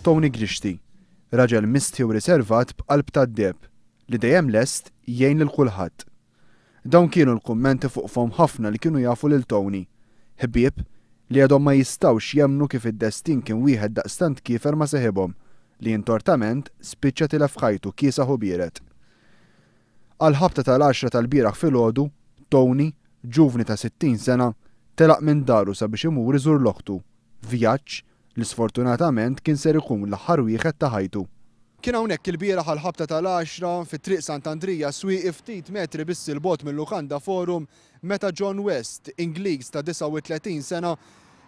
Tony Grixti, raġel mistħi u riservat b'qalb tad-deheb, li dejjem lest jgħin lil kulħadd. Dawn kienu l-kummenti fuq fomm ħafna li kienu jafu lil Tony, ħbieb li għadhom ma jistgħux jemmnu kif id-destin kien wieħed daqstant kiefer ma' seħibhom li intortament spiċċa tilef ħajtu kiesaħ u biered. Għall-ħabta tal-għaxra tal-bieraħ filgħodu, Tony, ġuvni ta' 60 sena, telaq minn daru sabiex imur iżur 'l oħtu, vjaġġ li sfortunatament kien ser ikun l-aħħar wieħed ta' ħajtu. Kien hawnhekk ilbieraħ għall-ħabta tal-għaxra fi Triq Sant'Andrija Swieqi ftit metri biss 'il bogħod mil-Lukanda Forum meta John West, Ingliż ta' 39 sena,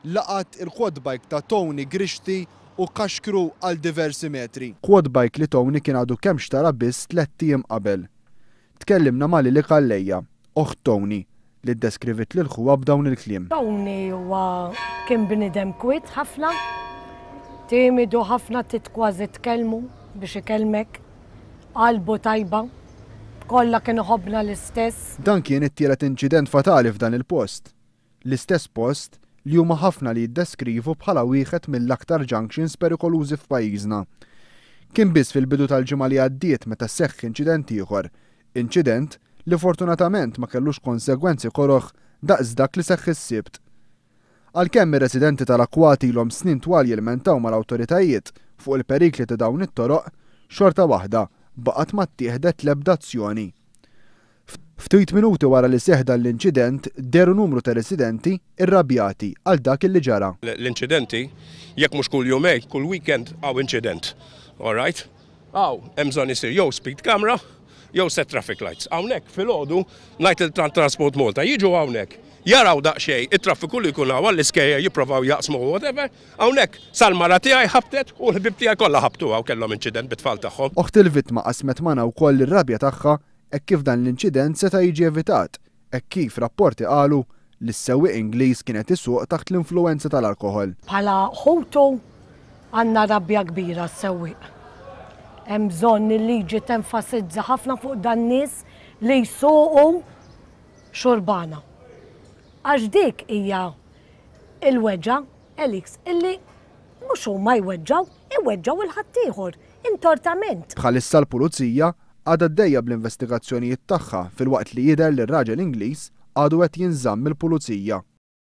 laqat il-quad bike ta' Tony Grixti u kaxkru għal diversi metri. Quad bike li Tony kien għadu kemm xtara biss tlett ijiem qabel. Tkellimna ma' Lily Calleja, oħt Tony, li ddeskriviet lil ħuha b'dawn il-kliem. Tony huwa kien bniedem kwiet ħafna, timidu ħafna trid kważi tkellmu biex ikellmek, qalbu tajba, kollha kien iħobbna l-istess. Dan kien it-tielet inċident fatali f'dan il-post. L-istess post li huma ħafna li jiddeskrivu bħala wieħed mill-aktar junctions perikolużi f'pajjiżna. Kien biss fil-bidu tal-ġimgħa li għaddiet meta seħħ inċident ieħor, inċident li fortunatament ma kellux konsegwenzi koroh daqs dak li seħħ is-Sibt. Għalkemm ir-residenti tal-akkwati ilhom snin twal jilmentaw mal-awtoritajiet fuq il-perikli ta' dawn it-toroq, xorta waħda baqgħet ma ttieħdet l-ebda azzjoni. Ftit minuti wara li seħħ dan l-inċident dehru numru ta' residenti rrabjati għal dak li ġara. L-inċidenti, jekk mhux kull jumejn, kull weekend hawn inċident. All right? Hawn hemm bżonn isir jew speed camera jew set traffic lights. Hawnhekk filgħodu ngħid lil Transport Malta jiġu hawnhekk, jaraw daqsxejn it-traffiku li jkun hawn għall-iskejjel jipprovaw jaqsmu u whatever. Hawnhekk sal-mara tiegħi ħabtet u l-ħbieb tiegħi kollha ħabtu hawn kellhom inċident bit-tfal tagħhom. Oħt il-vittma qasmet magħna wkoll ir-rabja tagħha hekk kif dan l-inċident seta' jiġi evitat hekk kif rapporti qalu li s-sewwieq Ingliż kien qed isuq taħt l-influwenza tal-alkoħol. Bħala ħutu għandna rabja kbira għas-sewwieq. Hemm bżonn il-liġi tenfasizza ħafna fuq dan-nies li jsuqu xurbana. Għax dik hija l-weġgħa, Elix, illi mhux huma jweġġgħu, iweġġgħu 'l ħaddieħor. Intortament. Bħalissa l-Pulizija għadha għaddejja bl-investigazzjonijiet tagħha filwaqt li jidher li r-raġel Ingliż għadu qed jinżamm mill-Pulizija.